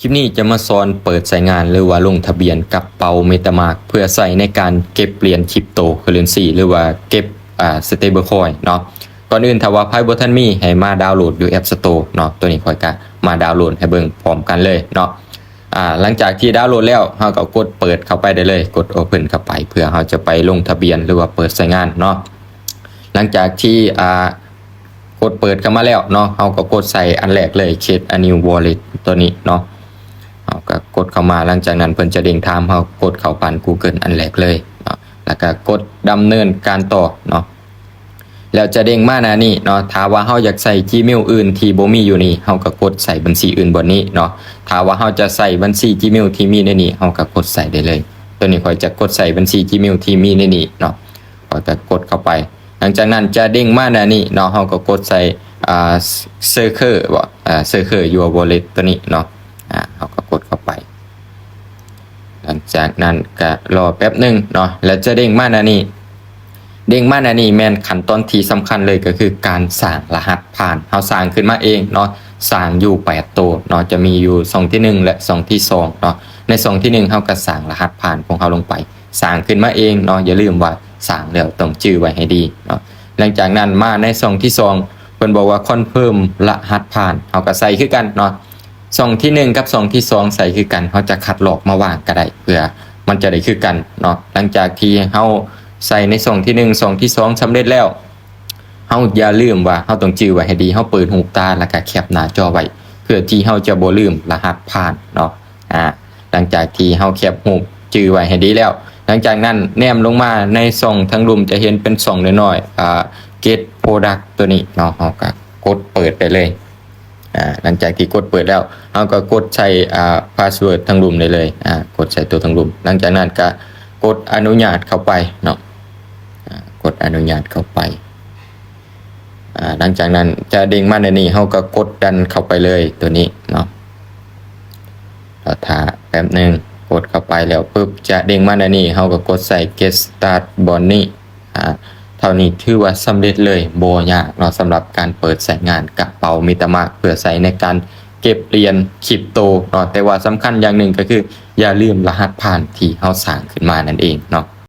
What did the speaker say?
ຄລິບນີ້ຈະມາສອນເປີດໃຊ້ງານ ຫຼືວ່າລົງທະບຽນກະເປົາ MetaMask ເພື່ອໃຊ້ໃນການເກັບຫຼຽນ Cryptocurrency ຫຼືວ່າເກັບ ອ່າ Stablecoin ເນາະ. ກ່ອນອື່ນ ຖ້າວ່າໃຜບໍ່ທັນມີ ໃຫ້ມາດາວໂຫຼດຢູ່ App Store ເນາະ. ໂຕນີ້ຂ້ອຍກະມາດາວໂຫຼດໃຫ້ເບິ່ງພ້ອມກັນເລີຍເນາະ. ອ່າ ຫຼັງຈາກທີ່ດາວໂຫຼດແລ້ວ ເຮົາກໍກົດເປີດເຂົ້າໄປໄດ້ເລີຍ, ກົດ Open ເຂົ້າໄປ ເພື່ອເຮົາຈະໄປລົງທະບຽນ ຫຼືວ່າເປີດໃຊ້ງານເນາະ. ຫຼັງຈາກທີ່ ອ່າ ກົດເປີດເຂົ້າມາແລ້ວເນາະ, ເຮົາກໍກົດໃສ່ອັນແລກເລີຍ Create a new wallet ໂຕນີ້ເນາະ. ເຮົາກໍກົດເຂົ້າມາ, ຫຼັງຈາກນັ້ນເພິ່ນຈະເດ້ງຖາມເຮົາ ກົດເຂົ້າຜ່ານ Google ອັນແລກເລີຍເນາະ, ແລ້ວກໍກົດດຳເນີນການຕໍ່ເນາະ. ແລ້ວຈະເດ້ງມາໜ້ານີ້ເນາະ. ຖ້າວ່າເຮົາຢາກໃສ່ Gmail ອື່ນທີ່ບໍ່ມີຢູ່ນີ້ ເຮົາກໍກົດໃສ່ບັນຊີອື່ນບ່ອນນີ້ເນາະ. ຖ້າວ່າເຮົາຈະໃສ່ບັນຊີ Gmail ທີ່ມີໃນນີ້ ເຮົາກໍກົດໃສ່ໄດ້ເລີຍ. ໂຕນີ້ຂ້ອຍຈະກົດໃສ່ບັນຊີ Gmail ທີ່ມີໃນນີ້ເນາະ. ຂ້ອຍກໍກົດເຂົ້າໄປ. ຫຼັງຈາກນັ້ນຈະເດ້ງມາໜ້ານີ້ເນາະ, ເຮົາກໍກົດໃສ່ ອ່າ Secure ບໍ່ ອ່າ Secure your wallet ໂຕນີ້ເນາະ. ອ່າ ເຮົາກໍກົດເຂົ້າໄປ. ຫຼັງຈາກນັ້ນກໍລໍແປັບໜຶ່ງເນາະ, ແລ້ວຈະເດ້ງມາໜ້ານີ້. ເດ້ງມາໜ້ານີ້ແມ່ນຂັ້ນຕອນທີ່ສຳຄັນເລີຍ ກໍຄືການສ້າງລະຫັດຜ່ານ. ເຮົາສ້າງຂຶ້ນມາເອງເນາະ, ສ້າງຢູ່ແປດໂຕເນາະ, ຈະມີຢູ່ຊ່ອງທີໜຶ່ງ ແລະ ຊ່ອງທີສອງເນາະ. ໃນຊ່ອງທີໜຶ່ງ ເຮົາກໍສ້າງລະຫັດຜ່ານຂອງເຮົາລົງໄປ, ສ້າງຂຶ້ນມາເອງເນາະ. ຢ່າລືມວ່າສ້າງແລ້ວຕ້ອງຈື່ໄວ້ໃຫ້ດີເນາະ. ຫຼັງຈາກນັ້ນມາໃນຊ່ອງທີສອງ ເພິ່ນບອກວ່າ Confirm ລະຫັດຜ່ານ, ເຮົາກໍໃສ່ຄືກັນເນາະ. ຊ່ອງທີໜຶ່ງກັບຊ່ອງທີສອງໃສ່ຄືກັນ, ເຮົາຈະຄັດລອກມາວາງກໍໄດ້ ເພື່ອມັນຈະໄດ້ຄືກັນເນາະ. ຫຼັງຈາກທີ່ເຮົາໃສ່ໃນຊ່ອງທີໜຶ່ງ ຊ່ອງທີສອງສຳເລັດແລ້ວ, ເຮົາຢ່າລືມວ່າເຮົາຕ້ອງຈື່ໄວ້ໃຫ້ດີ, ເຮົາເປີດຫູບຕາ ແລ້ວກໍແຄປໜ້າຈໍໄວ້ ເພື່ອທີ່ເຮົາຈະບໍ່ລືມລະຫັດຜ່ານເນາະ. ອ່າ ຫຼັງຈາກທີ່ເຮົາແຄປຮູບຈື່ໄວ້ໃຫ້ດີແລ້ວ, ຫຼັງຈາກນັ້ນແນມລົງມາໃນຊ່ອງທາງລຸ່ມ ຈະເຫັນເປັນຊ່ອງນ້ອຍໆ ອ່າ Get Product ໂຕນີ້ເນາະ, ເຮົາກໍກົດເປີດໄປເລີຍ. ອ່າ ຫຼັງຈາກທີ່ກົດເປີດແລ້ວ ເຮົາກໍກົດໃສ່ ອ່າ password ທາງລຸ່ມໄດ້ເລີຍ. ອ່າ ກົດໃສ່ໂຕທາງລຸ່ມ, ຫຼັງຈາກນັ້ນກໍກົດອະນຸຍາດເຂົ້າໄປເນາະ. ອ່າ ກົດອະນຸຍາດເຂົ້າໄປ. ອ່າ ຫຼັງຈາກນັ້ນຈະເດ້ງມາໃນນີ້, ເຮົາກໍກົດດັນເຂົ້າໄປເລີຍ ໂຕນີ້ເນາະ. ລໍຖ້າແປັບໜຶ່ງ, ກົດເຂົ້າໄປແລ້ວປຶບ ຈະເດ້ງມາໃນນີ້, ເຮົາກໍກົດໃສ່ Get Start ບ່ອນນີ້. ອ່າ ເທົ່ານີ້ຖືວ່າສຳເລັດເລີຍ, ບໍ່ຍາກເນາະ ສຳລັບການເປີດໃຊ້ງານກະເປົາ MetaMask ເພື່ອໃຊ້ໃນການເກັບຫຼຽນ Crypto ເນາະ. ແຕ່ວ່າສຳຄັນຢ່າງໜຶ່ງກໍຄື ຢ່າລືມລະຫັດຜ່ານທີ່ເຮົາສ້າງຂຶ້ນມານັ້ນເອງເນາະ.